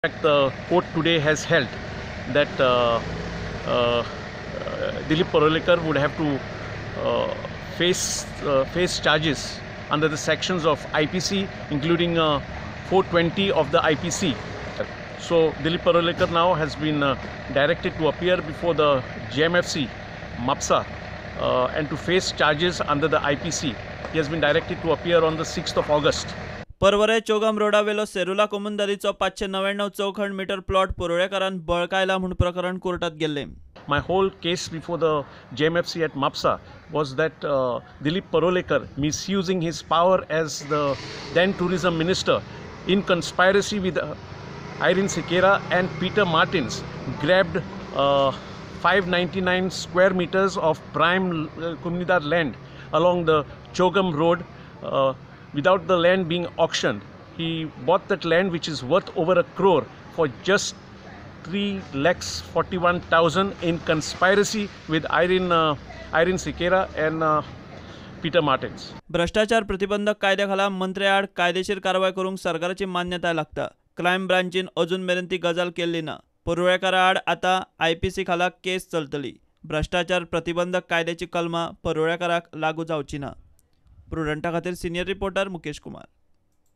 In fact, the court today has held that Dilip Parulekar would have to face charges under the sections of IPC, including 420 of the IPC. So Dilip Parulekar now has been directed to appear before the JMFC, Mapsa, and to face charges under the IPC. He has been directed to appear on the 6th of August. Porvorim Chogm रोडावेलो सेरुला कोमुंदारीचो 599 चौखण metre plot परुळेकारान बळकायला म्हूण प्रकरण कोर्टात गेल्लें. My whole case before the JMFC at Mapsa was that Dilip Parulekar, misusing his power as the then tourism minister, in conspiracy with Irene Sequeira and Peter Martins, grabbed 599 square meters of prime Comunidade land along the Chogm Road without the land being auctioned. He bought that land, which is worth over a crore, for just 3,41,000 in conspiracy with Irene Sequeira and Peter Martins. भ्रष्टाचार प्रतिबंधक कायद्याखाला मंत्र्याआड कायदेशीर कारवाय करूंक सरकाराची मान्यताय लागता. Crime ब्रांचीन अजून मेरेन ती गजाल केल्ली ना. परुळेकारा आड आतां IPC खाला केस चलतली. भ्रष्टाचार प्रतिबंधक कायद्याची कलमां परुळेकाराक लागू जावची ना. प्रुडंटा खातीर सिनियर रिपोर्टर मुकेश कुमार.